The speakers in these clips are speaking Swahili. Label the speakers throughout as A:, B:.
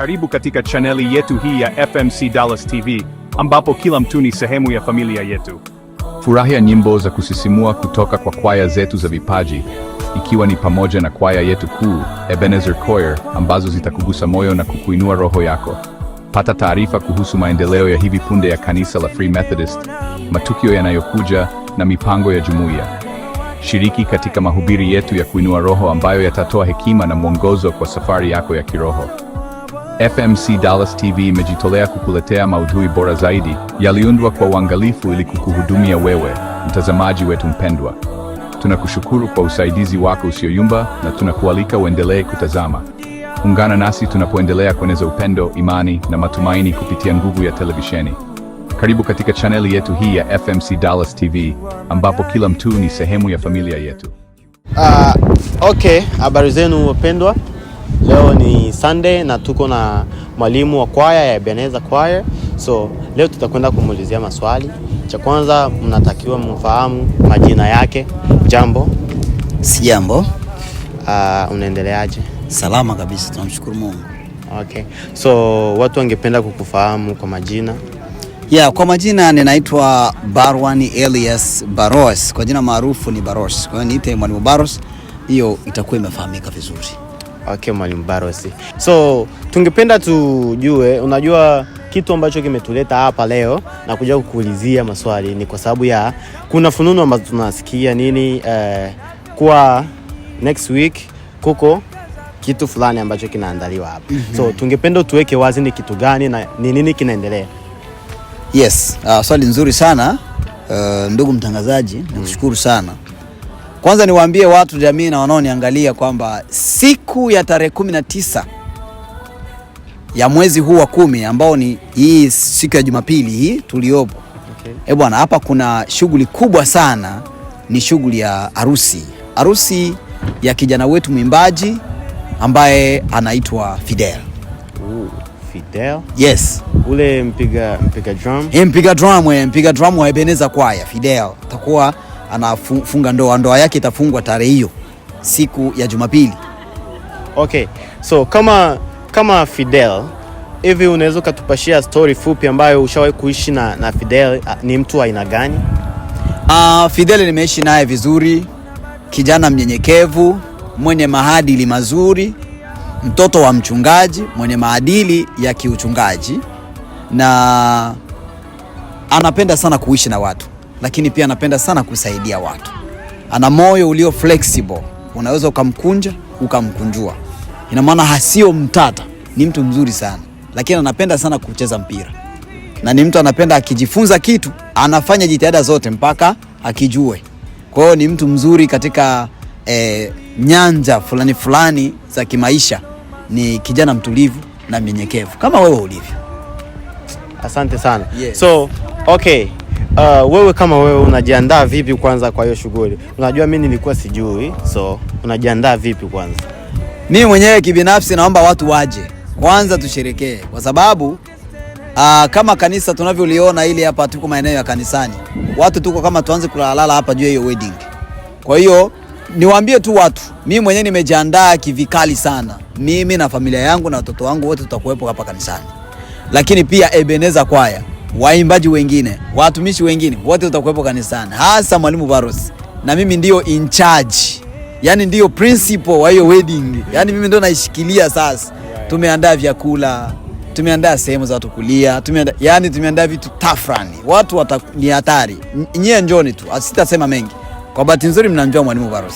A: Karibu katika chaneli yetu hii ya FMC Dallas TV, ambapo kila mtu ni sehemu ya familia yetu. Furahia nyimbo za kusisimua kutoka kwa kwaya zetu za vipaji, ikiwa ni pamoja na kwaya yetu kuu, Ebenezer Choir, ambazo zitakugusa moyo na kukuinua roho yako. Pata taarifa kuhusu maendeleo ya hivi punde ya kanisa la Free Methodist, matukio yanayokuja na mipango ya jumuiya. Shiriki katika mahubiri yetu ya kuinua roho ambayo yatatoa hekima na mwongozo kwa safari yako ya kiroho. FMC Dallas TV imejitolea kukuletea maudhui bora zaidi yaliundwa kwa uangalifu ili kukuhudumia wewe, mtazamaji wetu mpendwa. Tunakushukuru kwa usaidizi wako usioyumba na tunakualika uendelee kutazama. Ungana nasi tunapoendelea kueneza upendo, imani na matumaini kupitia nguvu ya televisheni. Karibu katika chaneli yetu hii ya FMC Dallas TV ambapo kila mtu ni sehemu ya familia yetu.
B: Okay, habari zenu wapendwa. Leo ni Sunday na tuko na mwalimu wa kwaya ya Ebenezer Choir. So leo tutakwenda kumuulizia maswali. Cha kwanza mnatakiwa mfahamu majina yake. Jambo.
C: Sijambo.
B: Unaendeleaje?
C: Salama kabisa, tunamshukuru Mungu.
B: Okay. So watu wangependa kukufahamu kwa majina.
C: Ya, kwa majina ninaitwa Barwani Elias Baros, kwa jina maarufu ni Baros. Kwa hiyo niite Mwalimu Baros, hiyo itakuwa imefahamika vizuri.
B: Okay, Mwalimu Barosi. So tungependa tujue, unajua kitu ambacho kimetuleta hapa leo na kuja kukuulizia maswali ni kwa sababu ya kuna fununu ambazo tunasikia nini, kuwa next week kuko kitu fulani ambacho kinaandaliwa hapa. So tungependa tuweke wazi ni kitu gani na ni nini kinaendelea.
C: Yes, swali nzuri sana ndugu mtangazaji, nikushukuru sana. Kwanza niwaambie watu jamii na wanaoniangalia kwamba siku ya tarehe 19 ya mwezi huu wa 10 ambao ni hii siku ya Jumapili hii tuliopo.
B: Okay.
C: Eh bwana, hapa kuna shughuli kubwa sana, ni shughuli ya harusi. Harusi ya kijana wetu mwimbaji ambaye anaitwa Fidel.
B: Ooh, Fidel.
C: Yes.
B: Ule mpiga drum.
C: Mpiga drum wa Ebenezer Choir Fidel atakuwa anafunga ndoa yake itafungwa tarehe hiyo siku ya Jumapili.
B: Okay. So kama Fidel hivi unaweza ukatupashia story fupi ambayo ushawahi kuishi na Fidel, ni mtu wa aina gani?
C: Fidel nimeishi naye vizuri, kijana mnyenyekevu, mwenye maadili mazuri, mtoto wa mchungaji mwenye maadili ya kiuchungaji, na anapenda sana kuishi na watu, lakini pia anapenda sana kusaidia watu. Ana moyo ulio flexible, unaweza ukamkunja ukamkunjua. Ina maana hasio mtata, ni mtu mzuri sana, lakini anapenda sana kucheza mpira na ni mtu anapenda akijifunza kitu anafanya jitihada zote mpaka akijue. Kwa hiyo ni mtu mzuri katika nyanja fulani fulani za kimaisha. Ni kijana mtulivu na mnyenyekevu kama wewe ulivyo.
B: Asante sana.
C: Yes.
B: So, okay. Wewe kama wewe unajiandaa vipi kwanza kwa hiyo shughuli? Unajua mimi nilikuwa sijui, so unajiandaa vipi kwanza?
C: Mimi mwenyewe kibinafsi naomba watu waje kwanza tusherekee, kwa sababu kama kanisa tunavyoliona ili hapa, tuko maeneo ya kanisani, watu tuko kama tuanze kulalala hapa juu ya hiyo wedding. Kwa hiyo niwaambie tu watu, mimi mwenyewe nimejiandaa kivikali sana, mimi na familia yangu na watoto wangu wote tutakuwepo hapa kanisani, lakini pia Ebenezer Choir, waimbaji wengine, watumishi wengine wote tutakuwepo kanisani, hasa Mwalimu Baros na mimi ndio in charge, yani ndio principal wa hiyo wedding, yani mimi ndio naishikilia sasa. Tumeandaa vyakula, tumeandaa sehemu za watu kulia, tumeandaa yani tumeandaa vitu tafrani, watu ni hatari. Nyie njoni tu, sitasema mengi. Kwa bahati nzuri mnamjua Mwalimu Baros.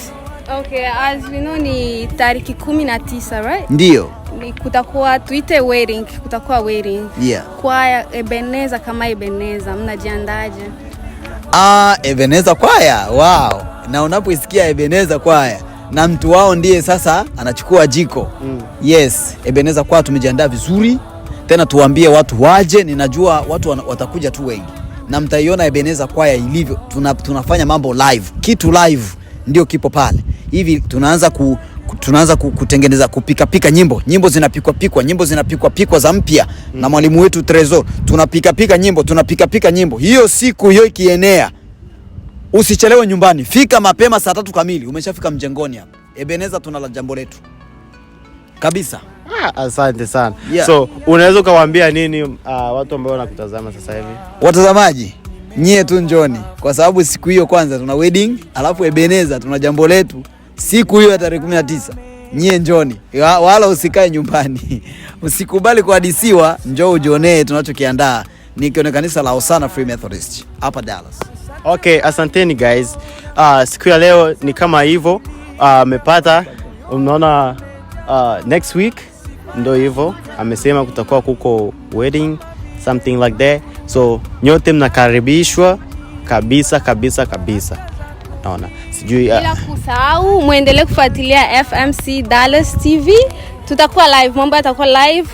D: Okay, as we know ni tariki 19, right?
C: Ndio.
D: Ni kutakuwa tuite wedding, kutakuwa wedding.
C: Yeah.
D: Kwaya Ebenezer kama Ebenezer, mnajiandaje?
C: Ebenezer Choir. Wow. Na unapoisikia Ebenezer Choir na mtu wao ndiye sasa anachukua jiko. Yes, Ebenezer Choir tumejiandaa vizuri. Tena tuwaambie watu waje, ninajua watu watakuja tu wengi. Na mtaiona Ebenezer Choir ilivyo. Tunafanya mambo live. Kitu live ndio kipo pale. Hivi tunaanza kutengeneza kupika pika nyimbo. Nyimbo zinapikwa pikwa, nyimbo zinapikwa pikwa za mpya. Na mwalimu wetu Trezor, tunapika pika nyimbo, tunapika pika nyimbo. Hiyo siku hiyo ikienea, usichelewe nyumbani. Fika mapema saa 3 kamili, umeshafika mjengoni hapa. Ebenezer tuna la jambo letu. Kabisa.
B: Ah, asante sana.
C: Yeah.
B: So unaweza ukawaambia nini watu ambao wanakutazama sasa hivi?
C: Watazamaji, nyie tu njoni, kwa sababu siku hiyo kwanza tuna wedding, alafu Ebeneza tuna jambo letu siku hiyo ya tarehe 19. Nyie njoni, wala usikae nyumbani usikubali kuhadisiwa, njoo ujionee tunachokiandaa. Ni kwenye kanisa la Hosanna Free Methodist hapa Dallas.
B: Okay, asanteni guys. Siku ya leo ni kama hivyo. Amepata unaona, next week ndo hivyo amesema kutakuwa kuko wedding, something like that. So nyote mnakaribishwa kabisa kabisa kabisa. Naona sijui
D: Bila kusahau muendelee kufuatilia FMC Dallas TV. Tutakuwa live, mambo yatakuwa live.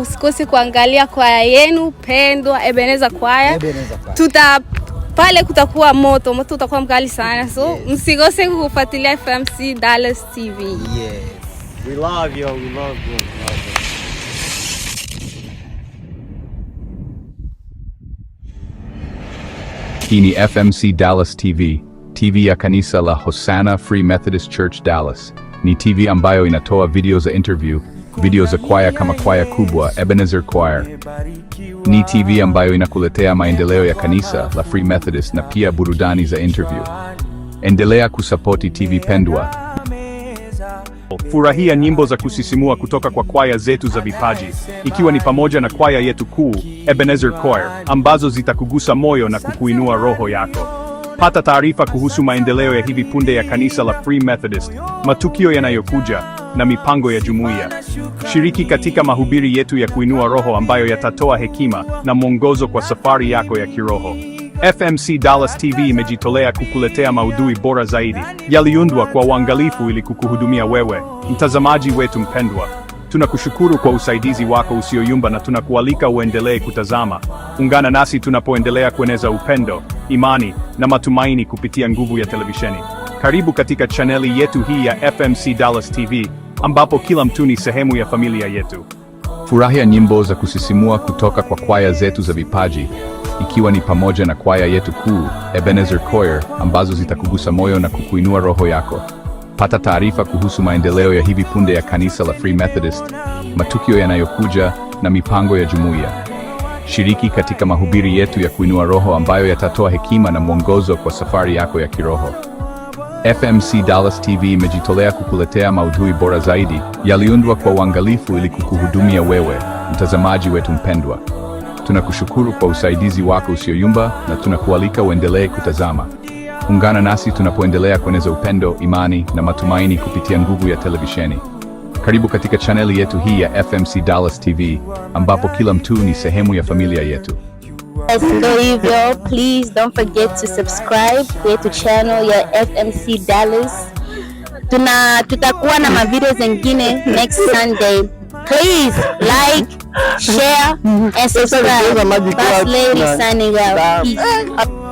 D: Usikose kuangalia kwaya yenu pendwa Ebeneza Kwaya.
C: Ebeneza Kwaya.
D: Tuta pale kutakuwa moto, moto utakuwa mkali sana. So msikose kufuatilia FMC Dallas TV.
C: Yes.
B: We love you, we love you, we love you.
A: Hii ni FMC Dallas TV, TV ya kanisa la Hosanna Free Methodist Church Dallas. Ni TV ambayo inatoa video za interview, video za kwaya kama kwaya kubwa Ebenezer Choir. Ni TV ambayo inakuletea maendeleo ya kanisa la Free Methodist na pia burudani za interview. Endelea kusapoti TV pendwa. Furahia nyimbo za kusisimua kutoka kwa kwaya zetu za vipaji, ikiwa ni pamoja na kwaya yetu kuu Ebenezer Choir, ambazo zitakugusa moyo na kukuinua roho yako. Pata taarifa kuhusu maendeleo ya hivi punde ya kanisa la Free Methodist, matukio yanayokuja na mipango ya jumuiya. Shiriki katika mahubiri yetu ya kuinua roho ambayo yatatoa hekima na mwongozo kwa safari yako ya kiroho. FMC Dallas TV imejitolea kukuletea maudhui bora zaidi, yaliundwa kwa uangalifu ili kukuhudumia wewe, mtazamaji wetu mpendwa. Tunakushukuru kwa usaidizi wako usioyumba na tunakualika uendelee kutazama. Ungana nasi tunapoendelea kueneza upendo, imani na matumaini kupitia nguvu ya televisheni. Karibu katika chaneli yetu hii ya FMC Dallas TV, ambapo kila mtu ni sehemu ya familia yetu. Furahia nyimbo za kusisimua kutoka kwa kwaya zetu za vipaji, ikiwa ni pamoja na kwaya yetu kuu Ebenezer Choir, ambazo zitakugusa moyo na kukuinua roho yako. Pata taarifa kuhusu maendeleo ya hivi punde ya kanisa la Free Methodist, matukio yanayokuja na mipango ya jumuiya. Shiriki katika mahubiri yetu ya kuinua roho ambayo yatatoa hekima na mwongozo kwa safari yako ya kiroho. FMC Dallas TV imejitolea kukuletea maudhui bora zaidi, yaliundwa kwa uangalifu ili kukuhudumia wewe, mtazamaji wetu mpendwa. Tunakushukuru kwa usaidizi wako usioyumba na tunakualika uendelee kutazama. Ungana nasi tunapoendelea kueneza upendo, imani na matumaini kupitia nguvu ya televisheni. Karibu katika chaneli yetu hii ya FMC Dallas TV, ambapo kila mtu ni sehemu ya familia yetu.
E: Yes, ndo hivyo. Please don't forget to subscribe kwetu channel ya FMC Dallas. Tutakuwa na mavideo zengine next Sunday. Please like, share and subscribe. Boss Lady signing out. Peace.